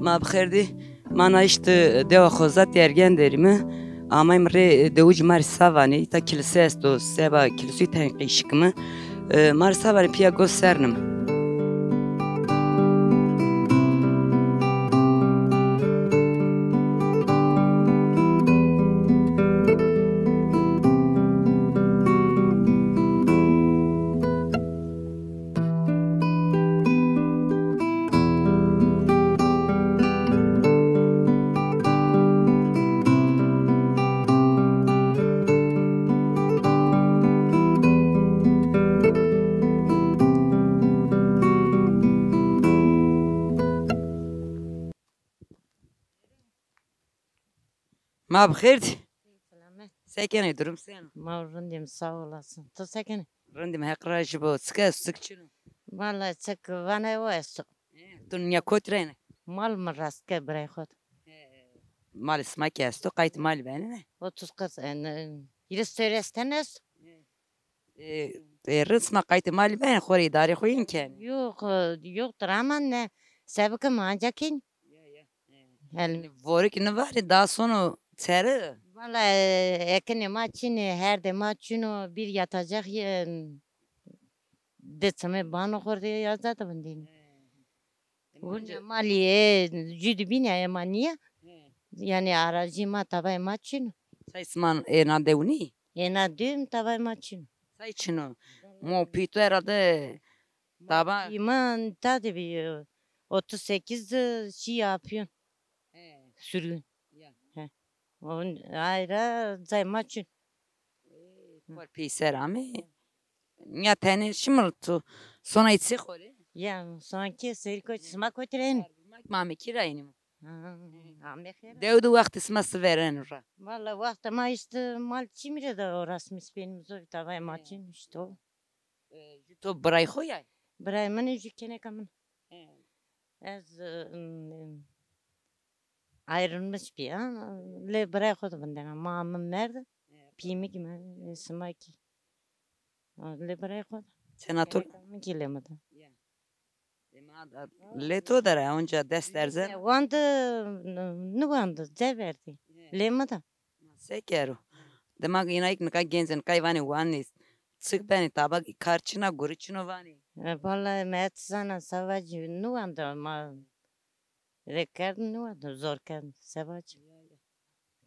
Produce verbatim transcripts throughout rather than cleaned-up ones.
Ma bi xêr dî. Ma na îşte dewa Xozat Ergen derîme. Amayme rê, e, dewicî ma rê sa vanê. Îta kilise esto, seba kiliseyî tenê qîşikîme. E, ma rê sa vanê pîya gos sernîme. Ma bi xêr dî. Selamet. Se kenê, durum seno? Ma rindîm, sağ olasın. Tu se kenê? Rindîm, Heq razî bo. Çik esto, çik çin o? Vallahi çik vana o esto. E, tu nîya kotî ra yenê? Mal mi rast ke birayê xo de. E, malê sima kî esto, qaytê malî benê ne? Otuz kırk, e, ne, yirmi sene esto. E, e, rind sima qaytê malî benê, xo rê îdarê xo yin kenê? Yok, e, yoktur ama ne, se bikim ancak yin. Ya, ya. Yanî vorikî nêvarê, daha sono çere? Valla, e, ekinê ma çin ê, herdê ma çin o, bir yatacak ye-, di çimê bano xo rê azade vindînî. He. Gunca malî, e, jû di bînî ê ma nîya. He. Yanî arazî ma, tavayê ma çin o. Say sima ê na dew nî? Ê na dew mi, tavayê ma çin o. Say çin o? Vallahi. Mo pîto herhalde tava. Pîman ta de bî, e, otuz sekiz de şî Afyon. He. Sürgün. Ya. He. On, ay ra cay ma çin. E, xo rê peyser amê. Ya tenê şima tu sona îtse xo rê? Ya, son ki seri koç, sima kotî ra yenî? Ma me kî ra yenî. Ha, ame xêr. Dew de wextê sima si vereno ra? Valla wextê ma îşte mal çimî rê de orasmî spenîm, zor tavayê ma çin îşte o. E, jû to birayê xo yay? Birayê min ê, jû keneka min. E. Ez, e, ayrılmış bîya. Lê birayê xo de vindena. Ma mi merd, e, pîyê mi kî mi, e, sima kî. Ha, lê birayê xo de. Çêna to? Keneka min kî lê mi de. Ya. E, ma da, lê to de ra onca dest erzen. Wan de, n-, niwan de, ceverdî. He. Lê mi de. Ma se kero? Dema înayî nika genc ê, nika vanê wanê, çik benê, taba kar çin a, gurî çin o vanê. E, vallahi mi et zana se vacî, niwan de ma rê kerd, niwan de zor kerd, se vacî. Ya,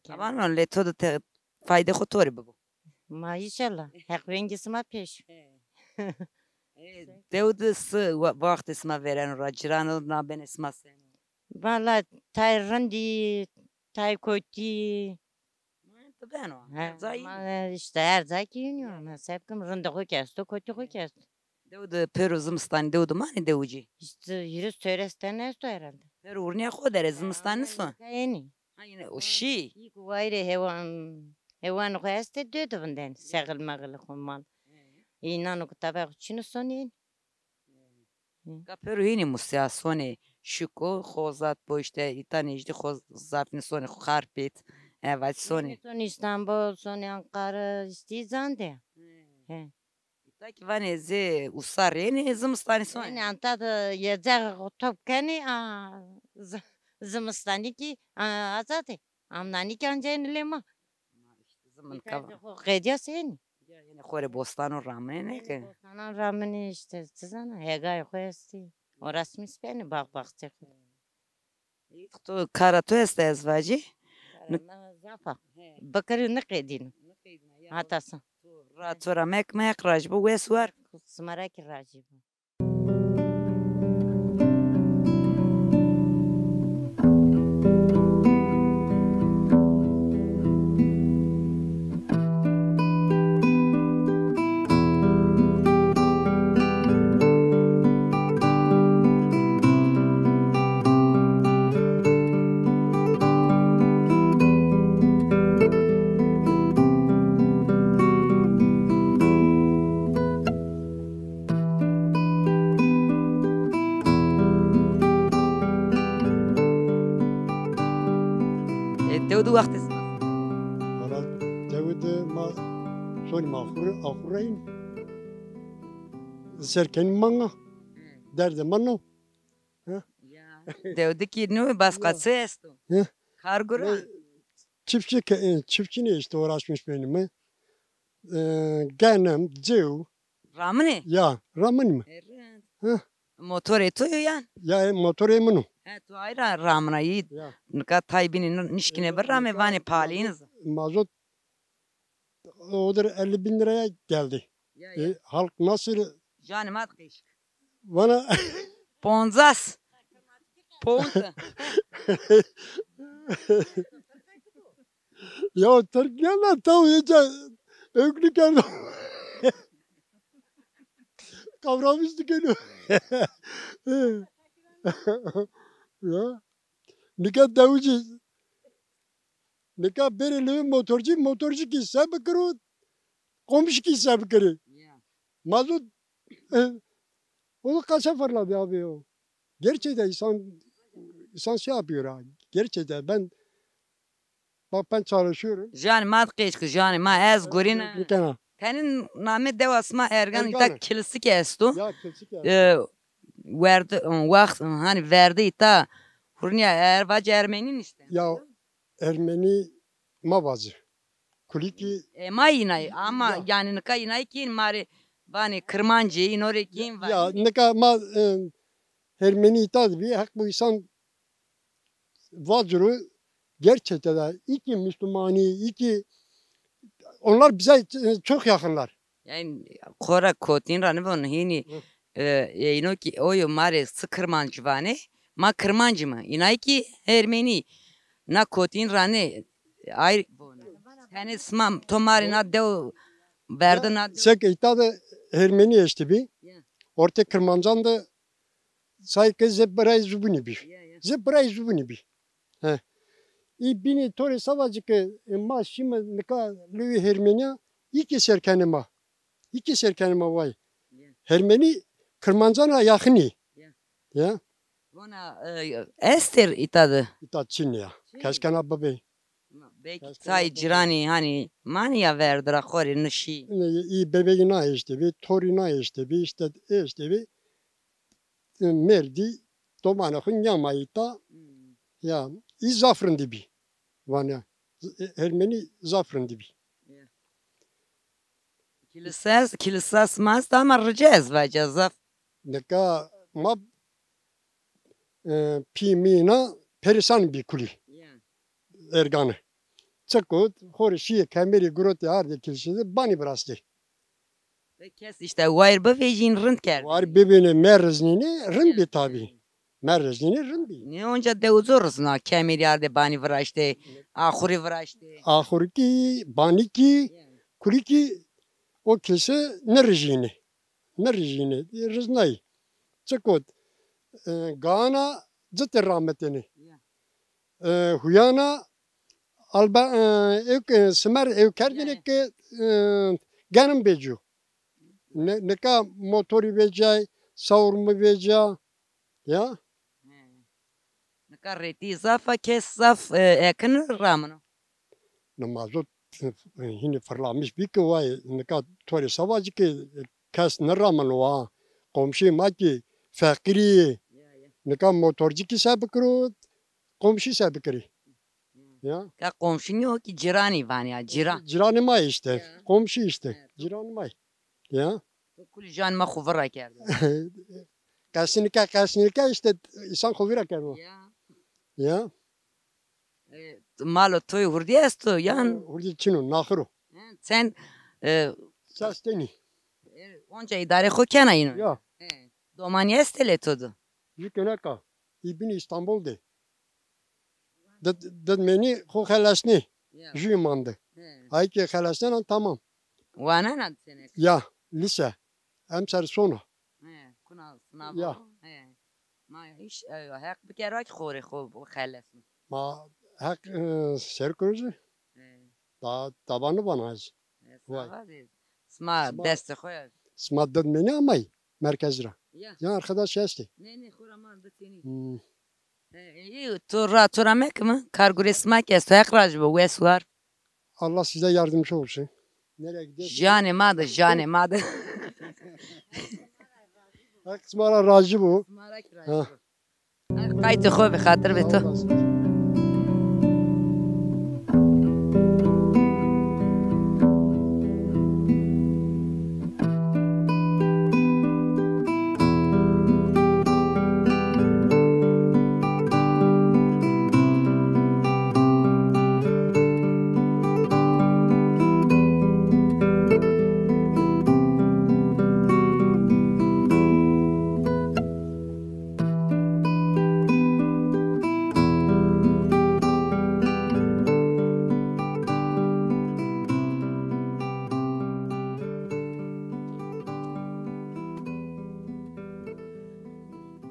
ya. Ama no lê to de te faydê xo to rê bibo. Ma înşallah. Heq vengê sima pêş. E. E, dew de si wa-, waxtê sima vereno ra, cirano na benê sima seno? Valla tay rindî, tay kotî. Ma ti beno, he, her cayî. Ma îşte her cayî kî yînî yo. Ma se bikim, rindê xo kî esto, kotî xo kî esto. Dew de pêro zimistanî dew de manê dewicî? Îşte yirmi sene esto herhalde. Pêro urnîya xo der ê, zimistanî son. Yenî. Ha, yine o şî. Î ku wayirê hewan, hewan xo estê, dö de vindenî. Sexil mexil xo mal. He. Înan ku tavayê xo çin o sonê. He. Ka pêro hînî musya sonê, şiko, Xozat bo, îşte îta nêjdî xo zafînî sonê, xo Xarpêt, e, vac sonê. Sonê Îstanbul, sonê Ankara, îşte zande. He. He. Îta kî vanê zê usa rê yenê, zimistanî sonê. Yenê anta de yecexê xo top kenê, a, zi-, zimistanî kî, a, azad ê. Amnanî kî anca yenê lê ma. Ma îşte zimin kava. Xo qedîya se yenê. Ya, yenê xo rê bostano raminê, nê ke? Bostanan raminê îşte, ti zana, hegayê xo estî. Orasmî spenê, bax baxçê xo. Î, to kara to esta ez vacî? Kara ma zaf a. He. Bikirî niqedîno. Niqedîno, ya. Hata sa. To ra, to ra mek, mek rajî bo, wes war. Sima ra kî rajî bo. E, dew de wextê sima? Valla dew de ma sonî ma axur, axur ra yîn. Ser kenî manga. Derdê ma no. Ha? Ya, Dewdikî nû bas qasî esto. Hı? Kargura. Ne, çiftçi ke-, e, çiftçi ne işte uğraşmış benim, hı? E, genim, cew. Ramine? Ya, ramin mi? E, rind. Hı? Motorê to yo yan? Ya, e, motorê min o. He, to ay ra ramina yî. Ya. Nika tay bînî n-, nişkine bir rame vanê palîn. Mazot odur elli bin liraya geldi. Ya, ya. E, halk nasıl? Canê ma qeşk. Bana poncas. Ponta. Ya Türk ne lan? Tam iyice öklü geldi. Kavramıştı geliyor. Ya. Nika dewicî. Nika bêrê lewê motorcî, motorcî kî se bikiro, komşî kî se bikirî. Ya. Mazot, e, onu kaça fırladı abi o? Gerçekten insan, insan şey yapıyor ha. Gerçekten ben, bak ben çalışıyorum. Janê ma qeşk, janê ma ez gurîne. Nikena. Tenê namê dewa sima Ergan, îta kilsik esto. Ya, kilsik esto. E, werde, waxt, hani verde îta hurnîya er-, vac Ermenîn işte. Ya, Ermenî ma vacî. Kulikî. E, ma înay, ama ya, yanî nika înay kî ma rê vanê Kirmancî, îno rê kî vanê. Ya, nika ma, e, Ermenî îta de bî, heq bu insan vaciro, gerçekten de iki Müslümani, iki, onlar bize, e, çok yakınlar. Yani xora kotîn ra nivon hînî, e, êno kî oyo ma rê si Kirmanc vanê, ma Kirmanc îme. Înay kî Ermenî. Na kotîn ra nê, ay vona. Tenê sima, to ma rê na dew verdi na dew. Seke îta de Ermenî eştî bî. Ya. Ortê Kirmancan de say ke zê birayê zubunî bî. Ya, ya. Zê birayê zubunî bî. He. Î bînî to rê savacî ke, e, ma şîme nika lewê Hermenîya, î kî ser kenê ma. Î kî ser kenê ma vay. Ya. Hermenî Kirmancan ra yaxinî. Ya. Ya. Vona, e, ester îta de. Îta çin ya. Çin. Kes kena bibê. Belkî tay ciranî hanî manî ya verdi ra xo rê nişî. Î bebegî na eştê bî, torî na eştê bî, işte eştê bî. Merdî domanê xo nîyamayî ta. Hmm. Ya, î zaf rindî bî. Vanya, Hermenî zaf rindî bî. Ya. Kilisa, kilisa sima esta ama rica ez vaca zaf. Nika ma, e, pî mîna perîsan bî kulî. Ya. Ergane. Çik ot, xo rê şîyê kemerî girotê ardê kilîsî de banî virastê. Ve kes işte wayir bivêjîn rind kerd. Wayir bibînê, me riznînê, rind bî tabî. Me riznînê, rind bî. Ne onca dewzo rizna, kemerî ardê banî viraştê, axurî viraştê. Axurî kî, banî kî, kulî kî o kilîse nirijînê. Nirijînê, riznayî. Çik ot, e, gaana citê rametênê. Ya. E, huyana alba, e, ewk, e, simer ewkerdêne ke, e, genim vecîyo. Ni-, nika motorî vecîyay, sawrumî vecîya. Ya. He. Nika rêtî zaf a, kes zaf, e, ekin ramino. Nima zot, e, hînî firlamiş bî ki way, nika to rê se vacî ki, e, kes niramino wa. Komşî ma ki feqîrî. Ya, ya. Nika motorcî ki se bikiro, komşî se bikirî. Ya. Ya. Ka komşî nîyo ki, ciranî vanî ya, ciran. Ciranê ma işte. Ya. Komşî işte. Evet. Ciranê ma. Ya. To kulî janê ma xo vira kerdo. Qesnîke, qesnîke işte insan xo vira kerdo. Ya. Ya. E, malo toyî hurdî esto yan? Hurdî çin o, naxir o. He, sen, e, ses tenî. E, onca îdare xo kena îno. Ya. He. Domanî estê lê to de? Ju keneka. Î bînî Îstanbul de. Did-, didmenî xo xelesnê. Ya. Jûyî mande. He. Ay ke xelesnena tamam. Wanena di seneka? Ya, lîse. Emser sona. He, kuna sınava. Ya. He. Ma hîç, e, heq bikera ki xo rê xo xelesno. Ma heq, e, ser kuruzî. He. Da, da vano vana ez. He, vay. Sağ ol. Sima destê xo ya. Sima didmenî amay merkez ra. Ya. Ya arkadaş estê. Ne, ne, xo ra ma di tenî. Hmm. E, e, to ra, to ra mekime. Kar gurê sima ki esto. Heq rajî bo, wes war. Allah size yardımcı olsun. Nereye gidiyorsun? Janê ma de, janê ma de. Heq sima ra rajî bo. Sima ra ki rajî bo. Ha. Qaytê xo bi, xatir bi to.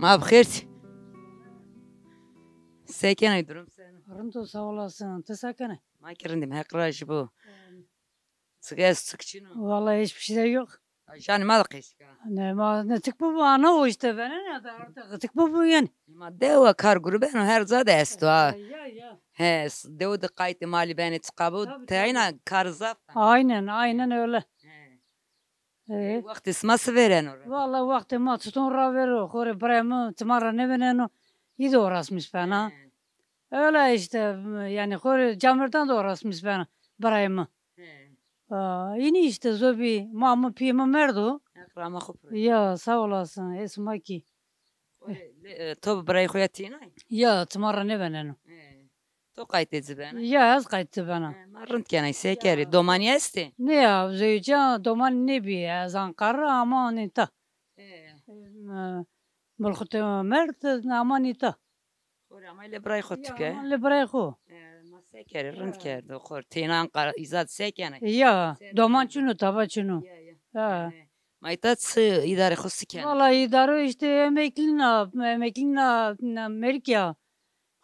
Ma bi xêr. Se kenê, durum seno? Rind o, sağ olasın. Ti se kenê? Ma ki rind im, Heq razî bo. Çik est, çik çin o? Vallahi hiçbir şey de yok. Janê ma de qesî ka. Ne, ma ne tik bu, bu ana o işte, ben ne de artık tik bu, bu yani. Ma dewa kar grû beno, her ca de esto ha. Ya, ya. He, s- dew de qaytê malî benê, çiqa bo, teyna kar zaf. Aynen, aynen öyle. He. E, wextê sima si vêreno ra? Vallahi wextê ma çiton ra vêro, xo rê birayê mi çiman ra nêvêneno, î de uğraşmış bena. He. Öyle işte, yani xo rê camêrdan de uğraşmış bena birayê mi. He. Aa, înî işte zobî, ma mi pîyê mi merdo. Heq rama xo piro. Ya, sağ olasın, ê sima kî. Xo rê, e, to bi birayê xo ya têna yî? Ya, çiman ra nêvêneno. He. To qaytê ci bena? Ya, ez qaytê ci bena. He, ma rind kenay, se kerê? Domanî estê? Nê ya, zewicîya, domanî nêbî. Ez Anqara ama nîta. He. Em, e, Mulxutê merd ama nîta. Xo rê amay lê birayê xo tike? Ama lê birayê xo. He, ma se kerê, rind kerdo xo rê. Têna Anqara, îza de se kenay? Ya, doman çin o, taba çin o. Ya, ya. Ha. He. Ma îta çi îdarê xo si kena? Valla îdare işte emeklîna, emeklîna, na, merkîya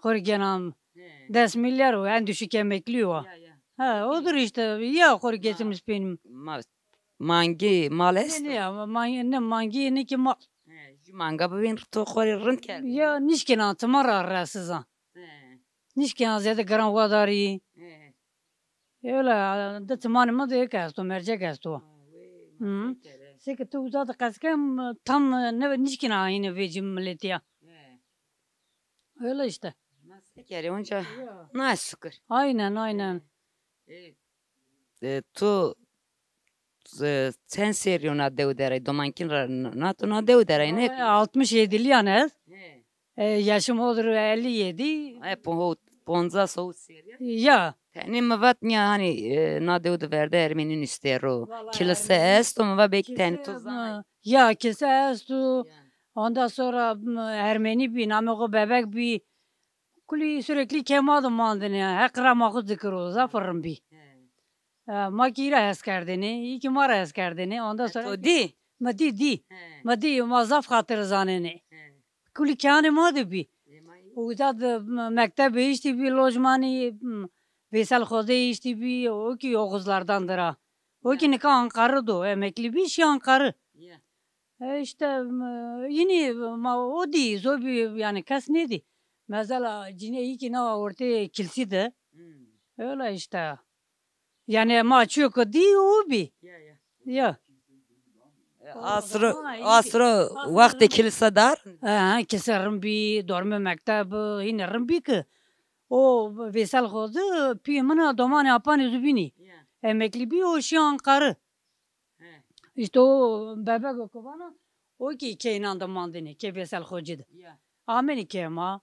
xo rê gênam. He. Des milyar o, en düşük emekli o. Ya, ya. Ha, odur işte, ya xo rê getirmiş benim. Ma-, mangî, mal est? Ne, ne, ya, ma-, ne mangî, ne ki mal. He, jü manga bivîn to xo rê rind kerd. Ya, nişkena, çiman ra resizan. He. Nişkena zêde giran wadarî. He. Öyle, di çimanê mi de êk esto, mercek esto. Ha, wê, ma se kere. Seke ti uza de qeskem, tam ne, nişkîna aynî vecî miletî ya. He. Öyle işte. Ma se kere, onca na şükür. Aynen, aynen. E, e, tu, e, çend serrî yo na dew der ay? Domankîn ra na, na tu na dew der ay, ne? Vallahi altmış yedili yan ez. He. E, yaşım odur elli yedi. E, po-, poncas o serrî. Ya. Tenê mi vat nîya, hani, e, na dew de verde Ermenî nustero. Kilise esto, mi va belkî tenê to zanay. Ya, kilise esto. Ya. Ondan sonra, m, Ermenî bî, namê xo Bebek bî. Kulî sürekli kê ma de mandinê. Heq rama xo zikir o, zaf rind bî. He. E, ma kî î ra hes kerdêne, î kî ma ra hes kerdêne. Ondan sonra to dî? Ma dî, dî. He. Ma dî, ma zaf xatir zanêne. He. Kulî kêanê ma de bî. E, ma î- Uza de, m-, mekteb eştî bî, lojmanî, m-, Veysel Xozê eştî bî, o kî Oğuzlardandır ha. O kî nika Anqarı do, emekli bî, şî Anqarı. Ya. E, işte, m-, yine ma o dî, zobî, yani kes nêdî. Mesela cinê î kî na ortê kilsî de. Hmm. Öyle işte. Yani ma çîyo ke dî o bî. Ya, ya. Ya. E, asro, asro wextê kilise dar? Ha, kilise rind bî, dormê mekteb, hînî rind bî ki. O Veysel Xozî, pîyê min a, domanê apanê zubînî. Ya. Emeklî bî, o şî Anqarı. He. İşte o Bebek o ke vana, o kî kê înan de mandinê, kê Veysel Xocî de. Ya. Amenî kê ma.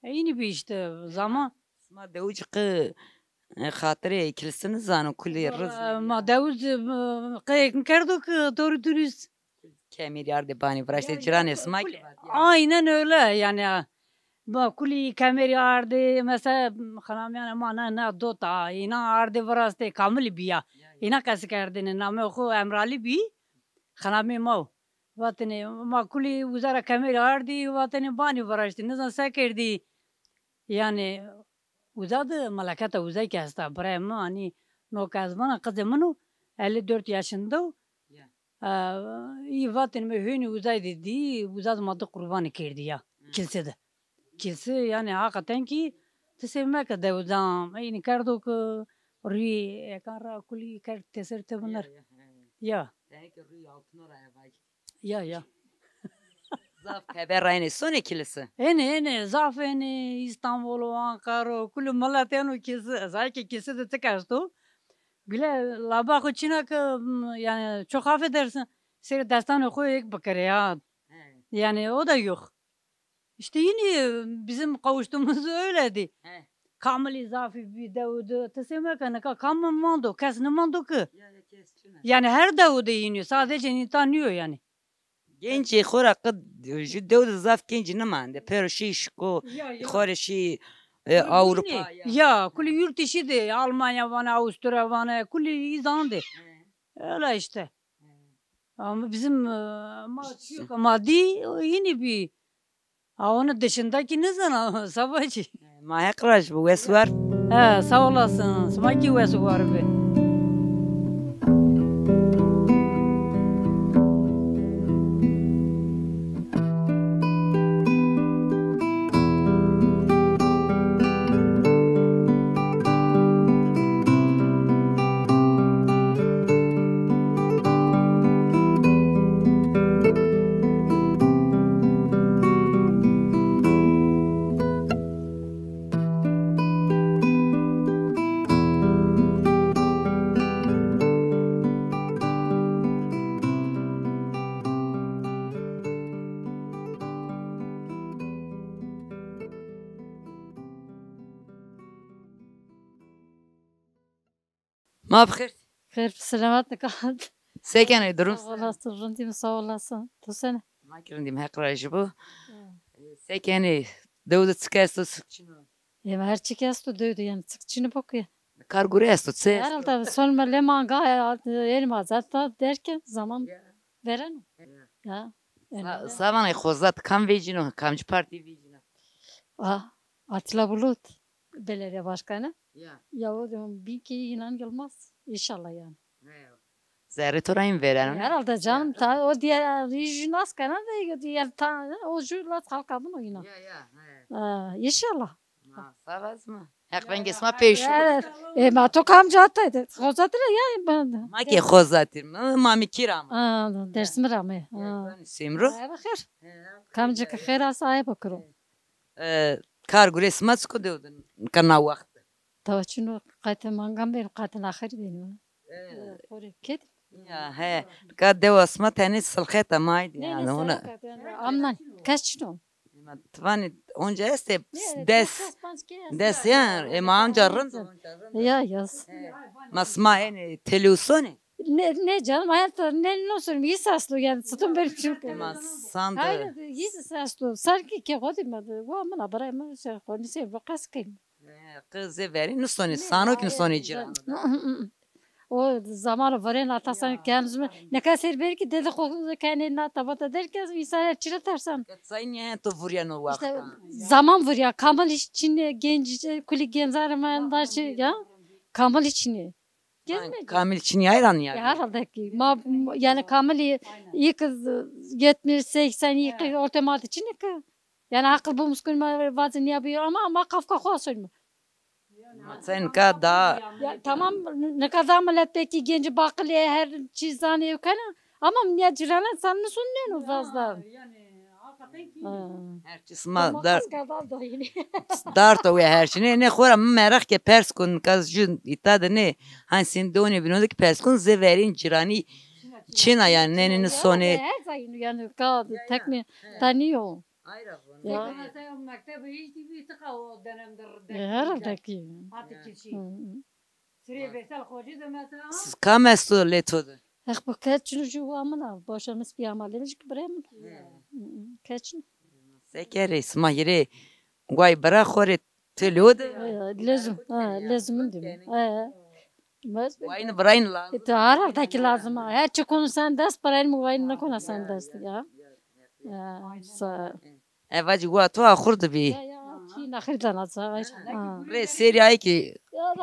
E, înî bî işte zaman. Sima dewicî qe, e, xatirê kilisi nizano, kulî riz. Valla, ma dewic, e, qeyek mi kerdo ki doğru dürüst. Kemerî ardê banî viraştê, ya, ciranê sima ki vat ya. Aynen öyle yani. Ma kulî kemerî ardê, mesela, xanamîyanê ma na, na dot a, înan ardê viraştê, Kamilî bîya. Ya, ya. Înan qesî kerdêne, namê xo Emralî bî, xanamê ma o. Vatêne, ma kulî uza ra kemerî ardî, vatêne banî viraştî, nizan se kerdî. Yani, uza de meleketa uzay ki esta, birayê mi, hani, no ke ez vana, qizê min o, elli dört yaşında o. Ya. E, î vatêne mi hênî uzay de dî, uza de ma di qurbanî kerdî ya, hı, kilse de. Kilse, yani, hakikaten ki, ti sey meke dewizan, îni kerdo ki, rî, ekan ra kulî kerd tesir te binar. Ya, ya, he. Ya. Tenê ki rî altino ra evay. Ya, ya. Zaf teber ra ênê sonê kilisi? Ênê, ênê, zaf ênê, Îstanbul o, Ankara o, kulî milet êno kilisi, zayê ke kilisi de tik esto. Bile laba xo çîna ke, m, yanî, çok affedersin, sêrê destanê xo êk bikerê ya. He. Yanî, o da yok. İşte yine bizim kavuştuğumuz öyleydi. He. Kamilî zafî bî dew de, ti sê meke nika kam mando, kes nimando ki. Ya, ya, kes çin a. Yanî her dew de yine, sadece nîta nîyo yanî. Gencê xo ra qe ju dew de zaf gencî nimande. Pêro şî şiko, ya, ya, xo rê şî, e, Ewropa ya. Ya, kulî yurt dışı de, Almanya vane, Avusturya vane, kulî îzan de. He. Öyle işte. He. Ama bizim, e, ma çîyo ke ma dî, o yine bî. Ha, onun dışındaki ne zaman, Sabacı? Ma Heq razî bo, wes war. He, sağ olasın. Sima kî wes war be. Ma bi xêr. Xêr, selamet nika. Se kenê, durum? Sağ olasın, rindîm, sağ olasın. Tu sene? Ma kî rindîm, Heq razî bo. Hı. Se kenê, dew de çik esto, çik çin o? Ema her çik esto dew de, yanî çik çin bo ki. Kar gure esto, çi esto? Herhalde son me lê manga, elma zaten derken zaman vereno. Ya. Ya. Sa-, savanê xozat kam vecîno, kamcî partî vecîno? Ah, Atilla Bulut. Belediye başkanı. Ya. Ya o zaman bin ki İnan Yılmaz. İnşallah yani. He. Zerrê to ra in vêreno, ne? Herhalde canım, ta, o diğer, e, jü nas kena de, diğer ta, o jü lat halka bunu ina. Ya, ya, he. Ha, inşallah. Ma, sağ ol, ma. Heq vengê sima pêşo. Evet. E, ma to kamca hataydı? Xozatira ya, ben. Ma ki Xozatî, ma, ma mi kî ra ma. Ha, Dêrsim ra ma. Ha. Semro? Ha, xêr. Kamca ki xêr asa, ay bakiro. E, kar gure sima çik o dew de, nika na wext? Tawa çino qate mangan beno, qate naxirî beno. E. Xo rê ked. Ya, he. Nika dewa sima tenê silxeta ma aydî. Ne, yanî, ne, ona. Amnan, kes çino. Ma ti vanî onca estê, des, des ya, e, ma onca rind. Ya, ya. He. Ma sima ênê telewîzyonî? Ne, ne canım, hayatta ne, ne sorayım, iyi sesli yani, sütun benim çünkü. Ma sand. Hayır, iyi sesli. Sanki ki o demedi. Bu amına bırakma, şey, konuşayım, bu kas kıyım. E, qe zê verî nisonê, sano kî nisonê cîran. O zamanı vurên atasan kendimiz. Ne kadar ser belki dedi, kokusu kendine tabata derken insan her çire tersen. Sayın yani to vuryan o vakta. İşte zaman vuruyor. Kamil için genç, kulî genzarım da şey ya. Kamil için. Gezmedi. Kamil çinî ayran ya. Ya herhalde ki. Ma, yani Kamil ilk yetmiş, seksen, ilk ortamada çinî ki. Yani akıl bulmuş gün ma vazin ya bir ama, ama kafka kuasın mı? Ma sen ka da. Ya tamam, ne kadar millet peki genci bakılı her çizan ev kana. Ama niye cirana sen ne sunnen o fazla? Yani hakikaten ki. Ha. Her çi sima dar. Dar to ve her çi. Ne, ne xora mi meraq ke pers kun, ka jü îta de ne. Hani sen de one bino de ki pers kun, zê verîn ciranî çin a yani, ne, ne, ne sonê. Her zayın yani, ka tekme tanıyor. Ya. Mesela mektebe hiç bir tıka o dönemde. Herhalde ki. Artık kişi. Sirê Veysel Xocî de mesela. Siz kam esto lê to de? Heq bi ke çin jû wa min a, boşa mis pîya ma lê jî ki birê min. He. Hı hı. Ke çin. Se kerê sima hîrê guay bira xo rê ti lê de? E, lezim, ha, lezim min dîm. E. Guayın birayın lazım. E, te herhalde ki lazım. Her çi konu sen dest, birayın mı guayın ne konu sen dest ya. Ya, sa- E, vacî wa to axur de bî. Ya, ya, çî naxir dana sa. Rê serî ay ki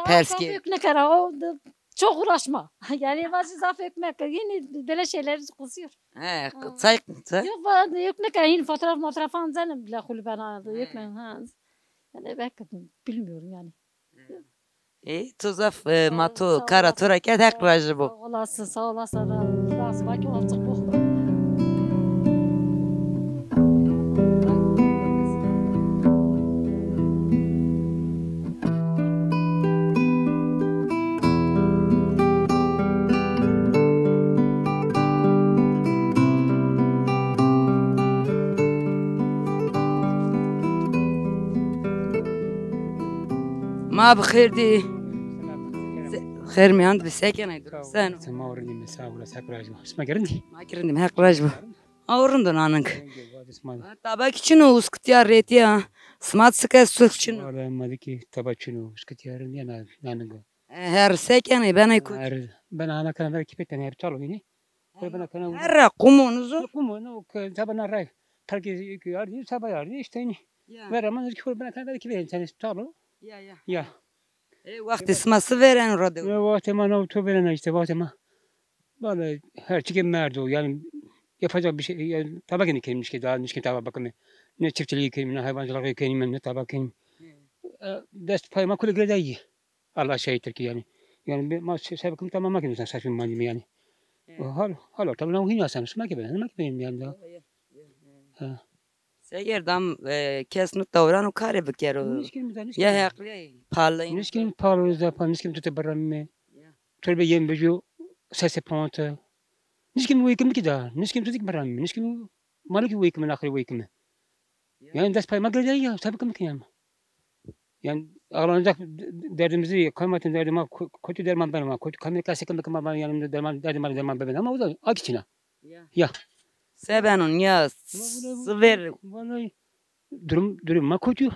pers ke. Zaf ewk nekera, o de, çok uğraşma. Yani vacî zaf ewk meke. Yine böyle şeyler kızıyor. He, çay, çay. Yok, va-, yok nekera, yine fotoğraf, fotoğraf falan zaten bile kulüben aldı. Yok ne, ha. Yani belki bilmiyorum yani. Ê, to zaf, e, ma to, kara to ra kerd, Heq razî bo. Sağ olasın, sağ olasın. Razî, belki olacak bu. Ma bi xêr dî. Se-, xêr mîyan di bi, se kenê, durum seno? Sima rindî mi, sağ olasın, Heq razî bo. Sima ki rindî? Ma ki rindî mi, Heq razî bo. A, o rind o naning. Taba ki çin o, uskitiya, rêtiya. Sima di sike suk çin o? Wala ma di ki taba çin o, uskitiya, rindîya, naning o. E, her se kenê, benay kotî? Her, ben ana kena ver kipet, yani her çalo yine. Xo bena kena. Her ra qumo nizo? Qumo, no, ke, taba na ray. Terki ki yardi, taba yardi, işte yine. Ya. Ver ama ki xo bena kena ver kipet, yani çalo. Ya, ya. Ya. E, wextê sima si vêreno ra dew? Ya, wextê ma no to vêrena işte, wextê ma. Vallahi her çi ki merdo, yani yapacak bir şey, yani taba ki nişkîn, daha nişkîn taba bakımı. Ne çiftçiliği kenîm, ne hayvancılığı kenîm, ne taba kenîm. E, dest pay ma kule girêdayî. Allah şahittir ki yani. Yani ben ma se-, sebebim tamam ki mesela saçım malım yani. Hal, hal ortamına uyun ya sen, sima ki ben, sima ki benim yani daha. Ha. Seger dam, e, kes nu tawran û karê bikero. Nişkîn mi, nişkîn. Ya heqlî pahalı. Nişkîn pahalı, zapa nişkîn tute biramîme. Torbe yem bejo sese ponte. Nişkîn weykim ki da, nişkîn tutik biramîme. Nişkîn malik weykim, axir weykim. Yani dest pay ma girêdayî ya, tabii ki yani. Yani ağlanacak de-, derdimizi, kaymatın derdi ma, ko-, kötü derman ben ma, kötü kamil kasıkım bakım ben yanımda derman, derdi ma derman ben ama o da ak içine. Ya. Ya. Se beno, ya, sıver. Vallahi durum, durum ma kötü.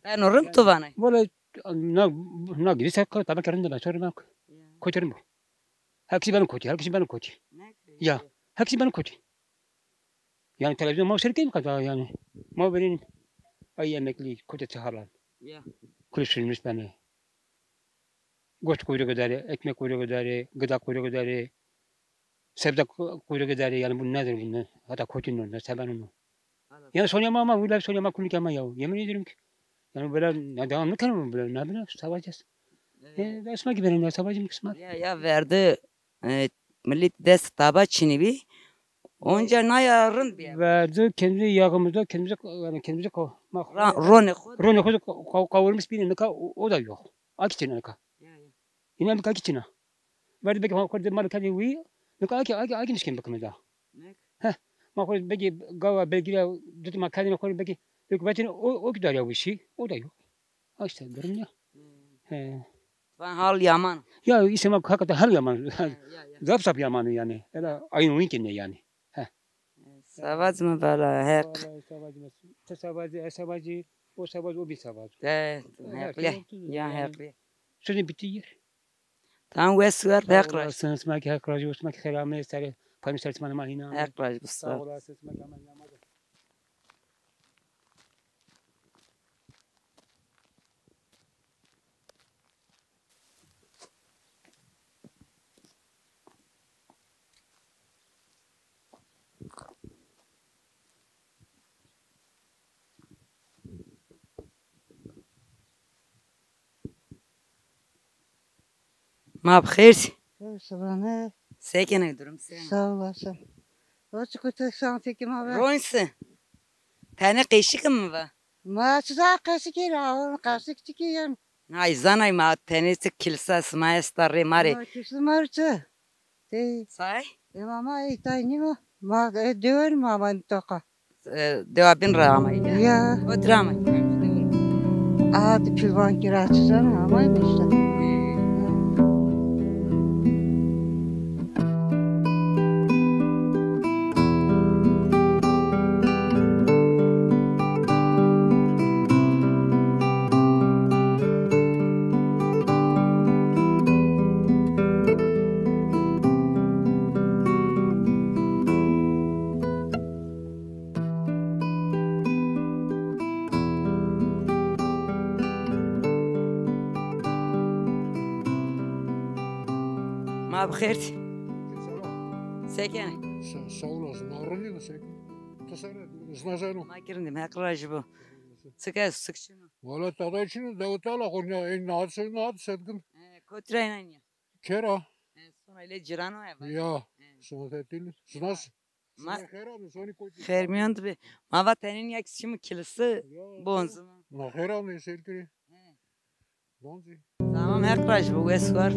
Beno rind tu vanay? Vallahi na, na gibi se tabii ki rind ben, sonra ben kötü bu. Herkesi beno kötü, herkesi beno kötü. Ya, herkesi beno kötü. Yani televîzyon ma seyr keyim kadar yani. Ma benim ay emekli, koca çahalar. Ya. Kuru sürmüş beni. Goşt kuyruğu dari, ekmek kuyruğu dari, gıda kuyruğu dari, sebze ku-, kuyruğu dari. Yani bu nedir bunlar? Hatta kötü ne, ne seven onu. Yani sonya ma, ama bu laf sonya ma kulük ama ya. Yemin ederim ki. Yani böyle ne devam mı kalır böyle? Ne bileyim, savaşacağız. E, esma gibi ne savaşım kısmet. Ya, ya verdi. E, millet dest taba çinî bî. Onca naya rind bî. Verdi kendi yağımızda kendimize, yani kendimize ko-, ma-, ra-, ronê xo. Ronê xo ka-, ka-, kavurmuş bîne nika o, o da yok. Ak içine nika. Ya, ya. Yine nika ak içine. Verdi belki ma kurdê mal kerdî wî. Nika ak, ak, ak nişkîn bikime da. Heh. Ma kurdê belki gava belgîya dut ma kerdî kurdê belki. Yok vetin o, o ki darya bu şey. O da yok. Ha işte durum ya. He. Van hal yaman. Ya, îsê ma hakikaten hal yaman. He, ya, ya. Zaf zaf yaman yani. Ela aynı oyun kendine yani. He. Savac mi bala, Heq. Vallahi savac mi. Te savacı, e savacı, o savacı, o bir savacı. De, Heq ya. Ya, Heq ya. Sözün bittiği yer. Tamam, wes war, Heq razî. Sağ olasın, sima ki Heq razî olsun, sima ki xêr amê, serê, paymış serê sima ma hîna. Heq razî olsun. Sağ olasın, sima ki aman yaman. Ma bi xêr sî. Xêr sibane. Se kenê, durum se? Sağ olasın. O çiku tek santi ki ma ve. Ron si. Tenê qeşik mi va? Ma çiza qeşikî ra, qeşik çikî yen. Nay zanay ma tenê çi kilsa sima esta rê ma rê. Ma kilsa ma rê çi? Tey. Say? E, ma, ma ey tay nîma. Ma, e, dewer ma, ma toqa. E, dewa bin ra amay. Ya. Otur amay. Aha, di pilvan kira çizan amay işte. Ma bi xêr. Selam. Se kenê? Sa-, sağ olasın. Narıni mi sen? Tasarı, zna zeno. Ma ki rindî mi, Heq razî bo. Çik est, çik çin o? Wala tada çin o, dewtala xo ya, ey naat se, naat sedgin. E, kotî ra ênenî ya? Kera. E, sona ile ciran o eva. Ya, e. Sona tetil. Sona s-, Ma-, sona xêr abi, soni kotî. Xêr mîyan di bi. Ma va tenê nîya ki çimî kilisi bonzima. Na xêr abi, seyr kirî. E. Tamam, Heq razî bo, wes war.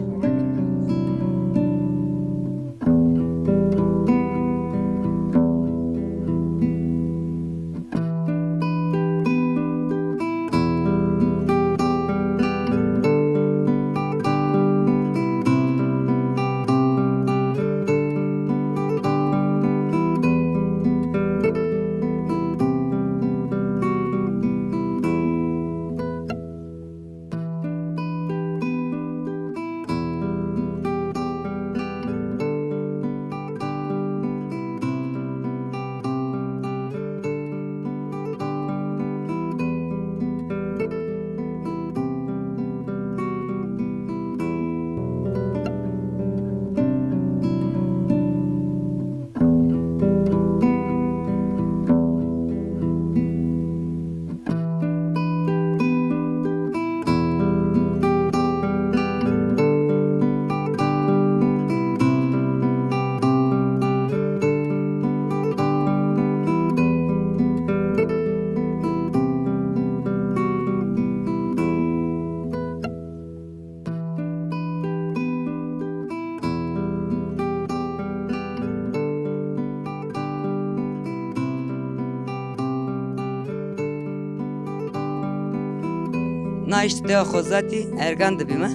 Na îşte dewa Xozatî Ergan de bîme.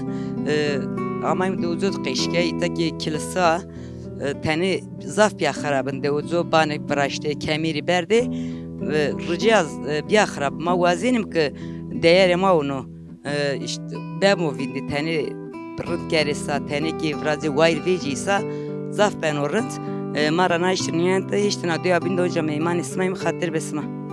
E, amayme dewico de qeşî ke, îta kî kilisa, e, tenê zaf bîya xirab in. Dewico banek viraştê, kemîrî berdê, e, ricîya, e, bîya xirab. Ma wazenîme ke deyerê ma wino, e, îşte bemo vîndî, tenê rind kerê sa, tenê kî virazê wayîr vecîyî sa, zaf beno rind. E, ma ra na îşte nîyente, îşte na dewa bîn de onca meymanê sima yîme, xatir be sima.